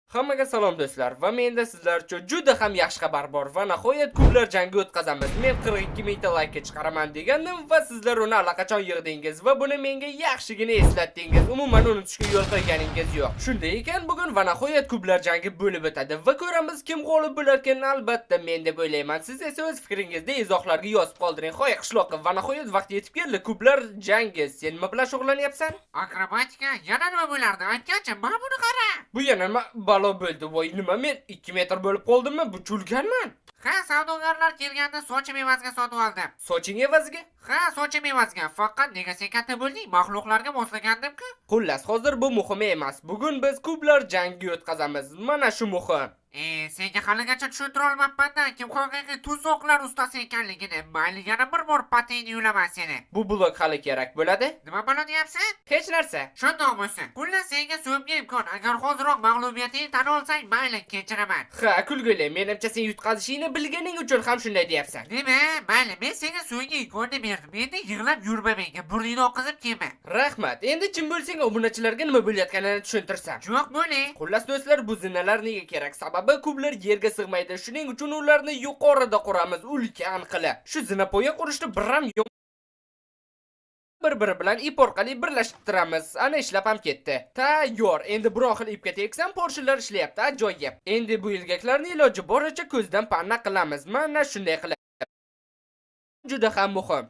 Hammaga salom do'stlar va menda sizlar uchun juda ham yaxshi xabar bor va nihoyat kublar jangi o'tkazamiz. Men 42 mingta laykka chiqaraman degandim va sizlar uni allaqachon yig'dingiz va buni menga yaxshigina eslatdingiz. Umuman unutishga yo'l qo'yganingiz yo'q. Shunday ekan, bugun va nihoyat kublar jangi bo'lib o'tadi va ko'ramiz kim g'olib bo'larkan. Albatta men deb o'ylayman. Siz esa o'z fikringizni izohlarga yozib qoldiring. Hoy qishloqqa va nihoyat vaqt yetib keldi. Kublar jangi. Sen nima bilan shug'ullanyapsan? Akrobatika yana nima bo'lardi? Aytgancha, mana buni qara. Bu yana nima balo bo'ldi? Voy, nima men 2 metr bo'lib qoldimmi? Bu chulganman. Ha, savdogarlar kelganda sochim evaziga sotib oldim. Soching evaziga? Ha, sochim evaziga. Faqat nega sen katta bo'lding? Maxluqlarga moslagandim-ku. Xullas, hozir bu muhim emas. Bugun biz kublar jangi o'tkazamiz. Mana shu muhim. E, senga haligacha tushuntira olmabman-da, kim haqiqiy tuzoqlar ustasi ekanligini. Mayli, yana bir bor patengni yulaman seni. Bu blok hali kerak bo'ladi. Nima balo deyapsan? Hech narsa. Shundoq bo'lsin. Xullas, senga so'nggi imkon. Agar hoziroq mag'lubiyatingni tan olsang, mayli, kechiraman. Ha, kulgili. Menimcha sen yutqazishingni bilganing uchun ham shunday deyapsan. Nima? Mayli, men senga so'nggi imkonni berdim. Endi yig'lab yurma menga. Burningni oqizib kelma. Rahmat. Endi jim bo'lsang, obunachilarga nima bo'layotganini tushuntirsam. Yo'q bo'ling. Xullas do'stlar, bu zinalar nega kerak? Sababi kublar yerga sig'maydi. Shuning uchun ularni yuqorida quramiz, ulkan qilib. Shu zinapoya qurishni biram bir-biri bilan ip orqali birlashtiramiz. Ana ishlab ham ketdi. Tayyor. Endi biron xil ipga tegsam, porshillar ishlayapti. Ajoyib. Endi bu ilgaklarni iloji boricha ko'zdan panna qilamiz. Mana shunday qilib. Juda ham muhim.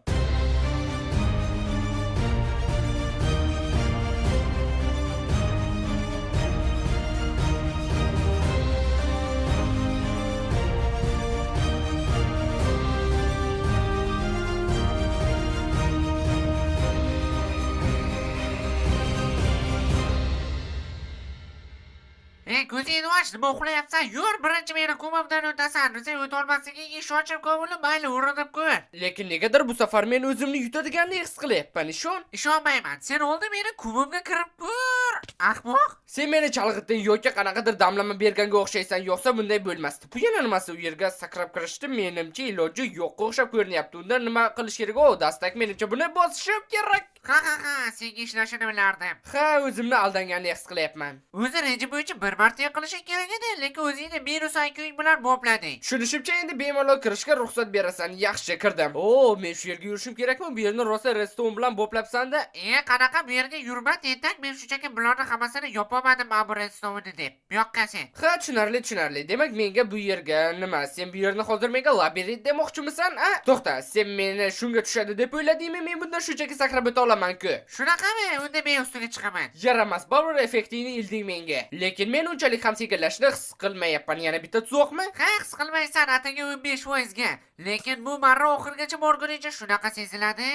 Ey, ko'zingni och, nima uxlayapsan? Yur, birinchi meni ko'mimdan o'tasan. Sen o'tolmasligingga ishonchim komil, mayli, urinib ko'r. Lekin negadir bu safar men o'zimni yutadiganday his qilyapman, ishon. Ishonmayman. Sen oldin meni kumimga kirib ko'r. Ahmoq. Sen meni chalg'itding yoki qanaqadir damlama berganga o'xshaysan, yo'qsa bunday bo'lmasdi. Bu yana nimasi u yerga sakrab kirishdi? Menimcha iloji yo'qqa o'xshab ko'rinyapti. Unda nima qilish kerak? O, dastak, menimcha buni bosishim kerak. Ha ha ha, senga ishlashini bilardim. Ha, o'zimni aldanganday his qilyapman. O'zi reja bo'yicha bir marta yiqilishing kerak edi, lekin o'zingni minus IQing bilan boplading. Tushunishimcha endi bemalol kirishga ruxsat berasan. Yaxshi, kirdim. O, men shu yerga yurishim kerakmi? Bu yerni rosa redstone bilan boplabsan-da. E, qanaqa bu yerga yurma tentak, men shunchaki bularni hammasini yopolmadim abu redstone'ni deb. Bu yoqqa sen. Ha, tushunarli, tushunarli. Demak, menga bu yerga nima? Sen bu yerni hozir menga labirint demoqchimisan, a? To'xta, sen meni shunga tushadi deb o'yladingmi? Men bundan shunchaki sakrab o'ta olaman-ku. Shunaqami? Unda men ustiga chiqaman. Yaramas, baribir effektingni ilding menga. Lekin men unchalik ham sekinlashni his qilmayapman. Yana bitta tuzoqmi? Ha, his qilmaysan atigi 15 ga. Lekin bu marra oxirigacha borgunicha shunaqa seziladi.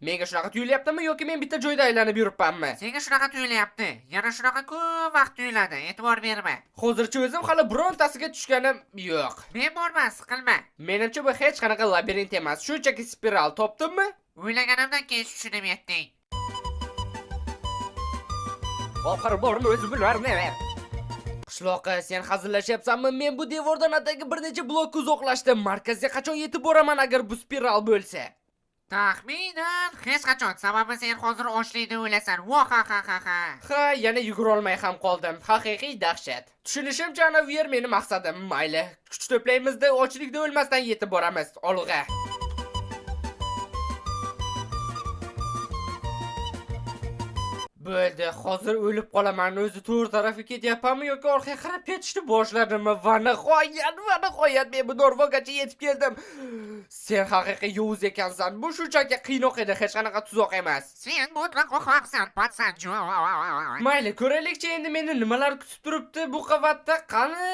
Menga shunaqa tuyulyaptimi yoki men bitta joyda aylanib yuribmanmi? Senga shunaqa tuyulyapti. Yana shunaqa ko'p vaqt tuyuladi. E'tibor berma. Hozircha o'zim hali birontasiga tushganim yo'q. Men borman, siqilma. Menimcha bu hech qanaqa labirint emas, shunchaki spiral topdimmi? O'ylaganimdan keyin tushunib yetding. Oxiri bormi o'zi bilarmi? Qishloqqa sen hazillashyapsanmi? Men bu devordan atigi bir necha blok uzoqlashdim. Markazga qachon yetib boraman agar bu spiral bo'lsa? Taxminan hech qachon. Sababi sen hozir ochlikni o'ylasan. Vo ha ha ha ha. Ha, yana yugurolmay ham qoldim. Haqiqiy dahshat. Tushunishimcha ana bu yer meni maqsadim. Mayli, kuch to'playmiz-da, ochlikda o'lmasdan yetib boramiz. Olg'a. Bo'ldi, hozir o'lib qolaman. O'zi to'g'ri tarafga ketyapmanmi yoki orqaga qarab ketishni boshladimmi? Va nihoyat, va nihoyat men bu dorvogacha yetib keldim. Sen haqiqiy yovuz ekansan. Bu shunchaki qiynoq edi, hech qanaqa tuzoq emas. Sen mutlaq ahmoqsan, patsan. Mayli, ko'raylikchi endi meni nimalar kutib turibdi bu qavatda. Qani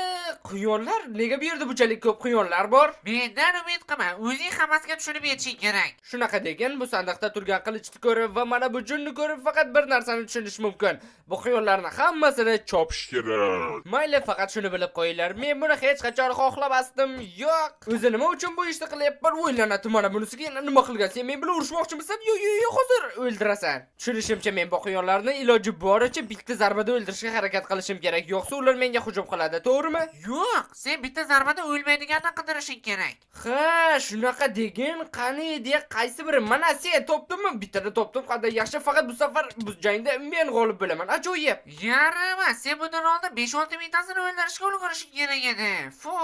quyonlar? Nega bu yerda bunchalik ko'p quyonlar bor? Mendan umid qilma. O'zing hammasiga tushunib yetishing kerak. Shunaqa degan bu sandiqda turgan qilichni ko'rib va mana bu junni ko'rib faqat bir narsani tushunish mumkin. Bu quyonlarni hammasini chopish kerak. Mayli, faqat shuni bilib qo'yinglar. Men buni hech qachon xohlamasdim. Yo'q. O'zi nima uchun bu ishni qilyapman? O'ylanadi mana bunisiga yana nima qilgan? Sen men bilan urushmoqchimisan? Yo'q, yo'q, yo'q, hozir o'ldirasan. Tushunishimcha men bu quyonlarni iloji boricha bitta zarbada o'ldirishga harakat qilishim kerak. Yo'qsa ular menga hujum qiladi, to'g'rimi? Yo'q, sen bitta zarbada o'lmaydiganini qidirishing kerak. Ha, shunaqa degin. Qani deya qaysi biri? Mana sen topdimmi? Bittada topdim. Qanday yaxshi. Faqat bu safar bu jangda Men g'olib bo'laman. Ajoyib. Yarama, sen bundan oldin 5-6 mingtasini o'ldirishga ulgurishing kerak edi. Fu.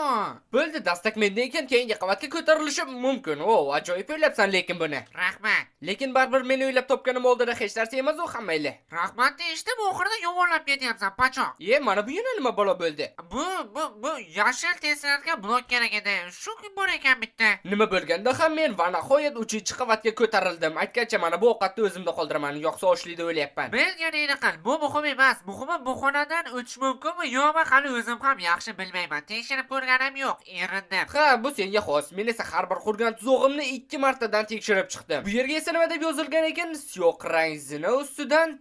Bo'ldi, dastak menda ekan, keyingi qavatga ko'tarilishim mumkin. O, ajoyib o'ylabsan lekin buni. Rahmat. Lekin baribir meni o'ylab topganim oldida hech narsa emas u, ham mayli. Rahmat deyishdi, bu oxirida yomonlab ketyapsan, pachoq. Ye, mana bu yana nima balo bo'ldi? Bu yashil tezlanadigan blok kerak edi. Shu bor ekan bitta. Nima bo'lganda ham men va nihoyat 3-qavatga ko'tarildim. Aytgancha, mana bu ovqatni o'zimda qoldiraman, yo'qsa ochlikda o'lyapman. Bilganingni qil, bu muhim emas. Muhimi bu xonadan o'tish mumkinmi yo'qmi, hali o'zim ham yaxshi bilmayman. Tekshirib ko'rganim yo'q, erindim. Ha, bu senga xos. Men esa har bir qurgan tuzog'imni 2 martadan tekshirib chiqdim. Bu yerga esa nima deb yozilgan ekan? Siyoq rang zina ustidan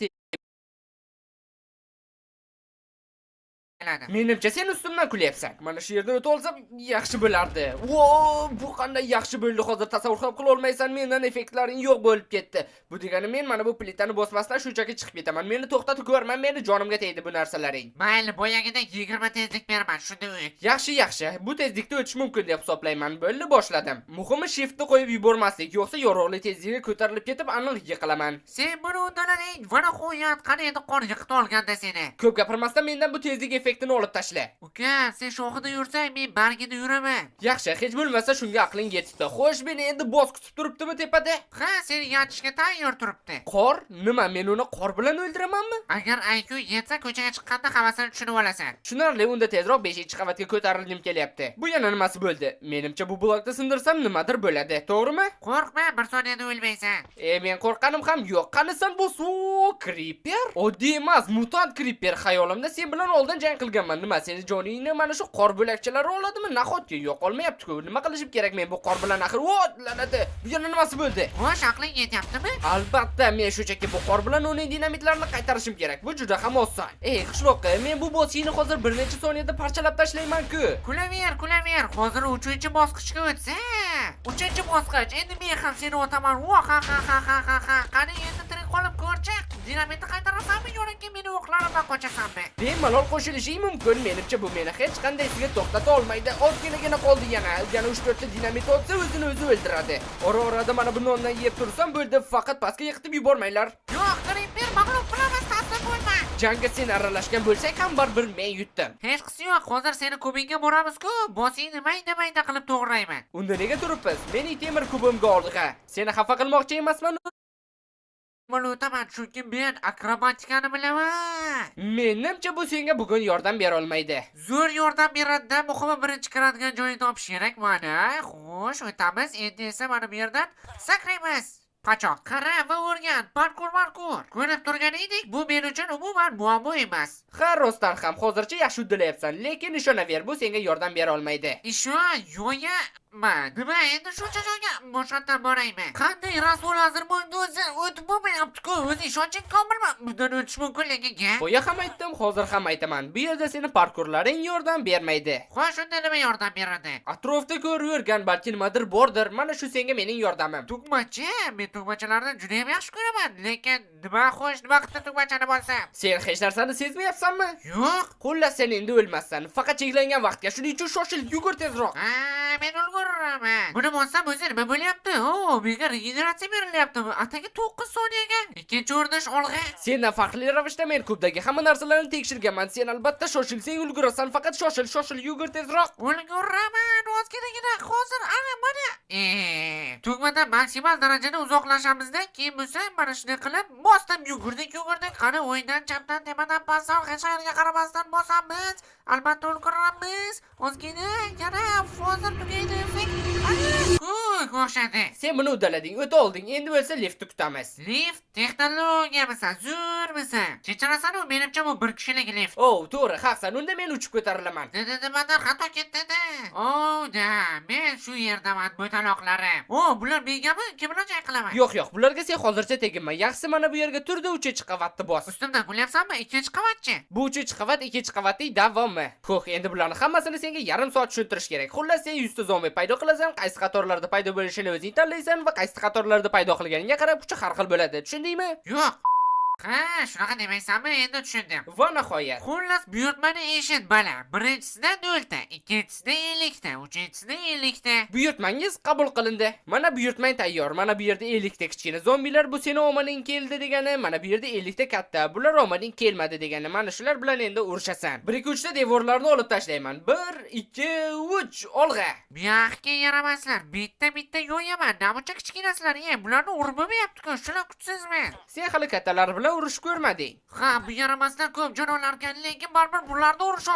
Keladi. Menimcha sen ustimdan kulyapsan. Mana shu yerdan o'ta olsam yaxshi bo'lardi. Vo, bu qanday yaxshi bo'ldi, hozir tasavvur ham qila olmaysan. Mendan effektlaring yo'q bo'lib ketdi. Bu degani men mana bu plitani bosmasdan shunchaki chiqib ketaman. Meni to'xtatib ko'rma, meni jonimga tegdi bu narsalaring. Mayli, boyagidek 20 tezlik beraman, shunda o't. Yaxshi, yaxshi. Bu tezlikda o'tish mumkin deb hisoblayman. Bo'ldi, boshladim. Muhimi shiftni qo'yib yubormaslik, yo'qsa yorug'lik tezligiga ko'tarilib ketib aniq yiqilaman. Sen buni uddalading, va nihoyat qani endi qor yiqita olganda seni. Ko'p gapirmasdan mendan bu tezlik effektini olib tashla. Uka, sen shoxida yursang, men bargida yuraman. Yaxshi, hech bo'lmasa shunga aqling yetibdi. Xo'sh, meni endi boss kutib turibdimi tepada? Ha, seni yantishga tayyor turibdi. Qor? Nima, men uni qor bilan o'ldiramanmi? Agar IQ yetsa, ko'chaga chiqqanda hammasini tushunib olasan. Tushunarli, unda tezroq 5-qavatga ko'tarilgim kelyapti. Bu yana nimasi bo'ldi? Menimcha bu blokni sindirsam nimadir bo'ladi, to'g'rimi? Qo'rqma, bir soniyada o'lmaysan. E, men qo'rqqanim ham yo'q. Qanisan bu creeper? Oddiy emas, mutant creeper. Xayolimda sen bilan oldin jang qilganman. Nima, seni joningni mana shu qor bo'lakchalari oladimi? Nahotki yo'q olmayapti-ku. Nima qilishim kerak men bu qor bilan axir? O, la'nati. Bu yana nimasi bo'ldi? Xo'sh, aqling yetyaptimi? Albatta, men shunchaki bu qor bilan uning dinamitlarini qaytarishim kerak. Bu juda ham oson. Ey, qishloqi, men bu bossini hozir bir necha soniyada parchalab tashlayman-ku. Kulaver, kulaver. Hozir 3-bosqichga o'tsa. 3-bosqich. Endi men ham seni otaman. Va ha ha ha ha ha ha. Qani endi tirik qolib ko'rchi. Dinamitni qaytarasanmi yoki meni o'qlarimdan qochasanmi? Bemalol qo'shilishing mumkin. Menimcha bu meni hech qandaysiga to'xtata olmaydi. Ozginagina qoldi yana. Yana 3-4 ta dinamit otsa o'zini o'zi o'ldiradi. Ora-orada mana bu nondan yeb tursam bo'ldi, faqat pastga yiqitib yubormanglar. Yo'q, Creeper mag'lub qilamiz, taslim bo'lma. Jangga sen aralashgan bo'lsang ham baribir men yutdim. Hechqisi yo'q, hozir seni kubingga boramiz-ku. Bosingni mayda-mayda qilib to'g'rayman. Unda nega turibmiz? Mening temir kubimga olg'a. Seni xafa qilmoqchi emasman. Buni o'taman, chunki men akrobatikani bilaman. Menimcha bu senga bugun yordam bera olmaydi. Zo'r yordam beradi-da, muhimi birinchi kiradigan joyini topish kerak mana. Xo'sh, o'tamiz. Endi esa mana bu yerdan sakraymiz. Pachoq, qara va o'rgan. Parkur, parkur. Ko'rib turganingdek, bu men uchun umuman muammo emas. Ha, rostdan ham hozircha yaxshi uddalayapsan, lekin ishonaver, bu senga yordam bera olmaydi. Ishon, yo'ya, ma, nima endi shuncha joyga boshqatdan boraymi? Qanday rasul hozir bo'ldi o'zi o'tib bo'lmayapti-ku. O'zi ishonching komilmi? Bundan o'tish mumkinligiga. Boya ham aytdim, hozir ham aytaman. Bu yerda seni parkurlaring yordam bermaydi. Xo'sh, unda nima yordam beradi? Atrofda ko'r yurgan balki nimadir bordir. Mana shu senga mening yordamim. Tugmacha, men tugmachalarni juda ham yaxshi ko'raman, lekin nima xo'sh, nima qildi tugmachani bossam? Sen hech narsani sezmayapsanmi? Yo'q. Xullas, sen endi o'lmassan. Faqat cheklangan vaqtga. Shuning uchun shoshil, yugur tezroq. Ha, men ulguraman. Buni bossam o'zi nima bo'lyapti? O, menga regeneratsiya berilyapti. Atigi 9 soniyaga. Ikkinchi o'rnish olg'a. Sendan farqli ravishda men kubdagi hamma narsalarni tekshirganman. Sen albatta shoshilsang ulgurasan. Faqat shoshil, shoshil, yugur tezroq. Ulguraman, ozginagina hozir ana mana. Tugmadan maksimal darajada uzoqlashamizda, keyin bo'lsa mana shunday qilib bosdim, yugurdik, yugurdik. Qani o'yindan, chapdan, tepadan, pastdan, hech qayerga qaramasdan bosamiz. Albatta ulguramiz. Ozgina yana hozir tugaydi effekt. Ana, o'xshadi. Sen buni uddalading, o'ta olding. Endi bo'lsa liftni kutamiz. Lift texnologiyamisan, zo'rmisan. Kechirasan u, menimcha bu bir kishilik lift. Oh, to'g'ri, haqsan. Unda men uchib ko'tarilaman. Dedi nimadir xato ketdi-da. Oh, da, men shu yerdaman, bo'taloqlarim. O, bular mengami? Kim bilan jang qilaman? Yo'q, yo'q, bularga sen hozircha teginma. Yaxshisi mana bu yerga turda 3-qavatni bos. Ustimdan kulyapsanmi? Ikkinchi qavatchi. Bu 3-qavat 2-qavatning davomi. Xo'p, endi bularni hammasini senga yarim soat tushuntirish kerak. Xullas, sen 100 ta zombi paydo qilasan, qaysi qatorlarda paydo bo'lishini o'zing tanlaysan va qaysi qatorlarda paydo qilganingga qarab kuchi har xil bo'ladi. Tushundingmi? Yo'q. Ha, shunaqa demaysanmi? Endi tushundim. Va nihoyat. Xullas, buyurtmani eshit, bala. Birinchisida 0 ta, ikkinchisida 50 ta, uchinchisida 50 ta. Buyurtmangiz qabul qilindi. Mana buyurtmang tayyor. Mana bu yerda 50 ta kichkina zombilar, bu seni omading keldi degani. Mana bu yerda 50 ta katta, bular omading kelmadi degani. Mana shular bilan endi urushasan. 1 2 3 ta devorlarni olib tashlayman. 1 2 3 olg'a. Buyoqqa yaramaslar. Bitta-bitta yo'yaman. Namuncha kichkinasizlar. E, bularni urib bo'lmayapti-ku. Shular kuchsizmi? Sen hali kattalar bilan urushib ko'rmading. Ha, bu yaramaslar ko'p jon olarkan, lekin baribir bularni urish